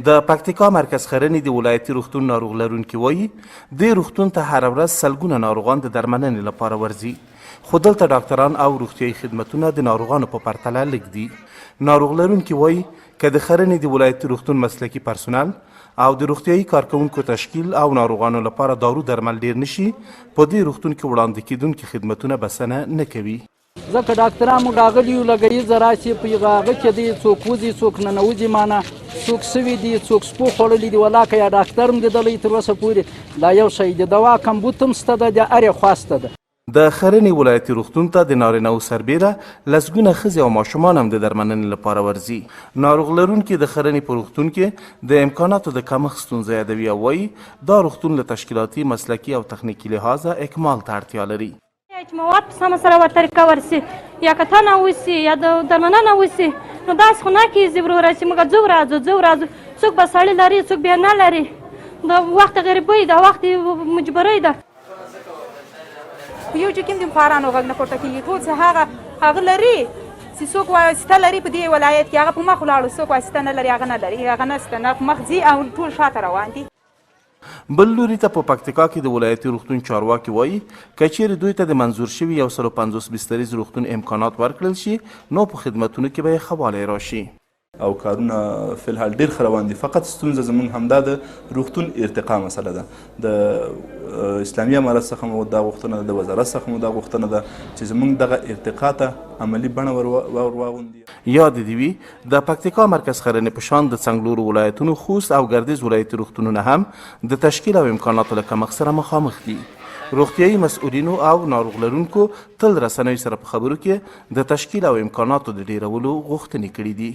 د پکتیکا مرکز ښرنې د ولایتي روغتون ناروغ لرونکي وايي، دې روغتون ته هره ورځ سلګونه ناروغان د درملنې لپاره ورځي، خو دلته ډاکتران او روغتیايي خدمتونه د ناروغانو په پرتله لږ دي. ناروغ لرونکي وايي، که د ښرنې د ولایتي روغتون مسلکي پرسونل او د روغتیايي کارکوونکو تشکیل او ناروغانو لپاره دارو درمل ډېر نه شي، په دې روغتون کې وړاندې کېدونکي خدمتونه بسنه نه کوي. ځکه ډاکتران موږ راغلي یو لږه ییزه راسي په هغه هغه کې دی څوک وځي څوک ننوځي مانا څوک سوي دي څوک سپو خوړلي دي ولاکه یا ډاکتر هم لیدلی تر اوسه پورې دا یو شی دی دوا کمبوت هم شته ده د هرې خوا شته ده. د ښرنې ولایتي روغتون ته د نارینهوو سربېره لسګونه ښځې او ماشومان هم د درملنې لپاره ورځي. ناروغ لرونکي د ښرنې په روغتون کې د امکاناتو د کمښت ستونزه یادوي او وايي، دا روغتون له تشکیلاتي، مسلکي او تخنیکي لحاظه اکمال ته اړتیا لري. چې مواد په سمه سره ورته طریقه ورسي یا کتنه وسي یا د درملنه وسي نو داسې خو نه کېږي وروره چې موږ ځو راځو ځو راځو څوک به سړی لري څوک بیا نه لري د وخت غریبۍ د وخت مجبورۍ ده. په یو جکیم د خوارانو غږ نه پورته کېږي ټول څه هغه هغه لري چې څوک واسطه لري په دې ولایت کې هغه په مخ ولاړو څوک واسطه نه لري هغه نه لري هغه نشته نه په مخ ځي او ټول شاته روان دي. بل لوري ته په پکتیکا کې د ولایتي روغتون چارواکي وايي، که چېرې دوی ته د منظور شوي 150 بستریز روغتون امکانات ورکړل شي، نو په خدمتونو کې به یې ښه والی راشي. او کارونه فی الحال ډیر ښه روان دي فقط ستونزه زمونږ همدا د روغتون ارتقا مسله ده د اسلامي امارت څخه مو دا غوښتنه ده د وزارت څخه مو دا غوښتنه ده چې زمونږ دغه ارتقا ته عملي بڼه ور واغوندي. یاده دې وي، د پکتیکا مرکز ښرنې په شان د څنګلورو ولایتونو خوست او ګردیز ولایتي روغتونونه هم د تشکیل او امکاناتو له کمښت سره مخامخ دي. روغتیايي مسؤلینو او ناروغ لرونکو تل رسنیو سره په خبرو کې د تشکیل او امکاناتو د ډېرولو غوښتنې کړې دي.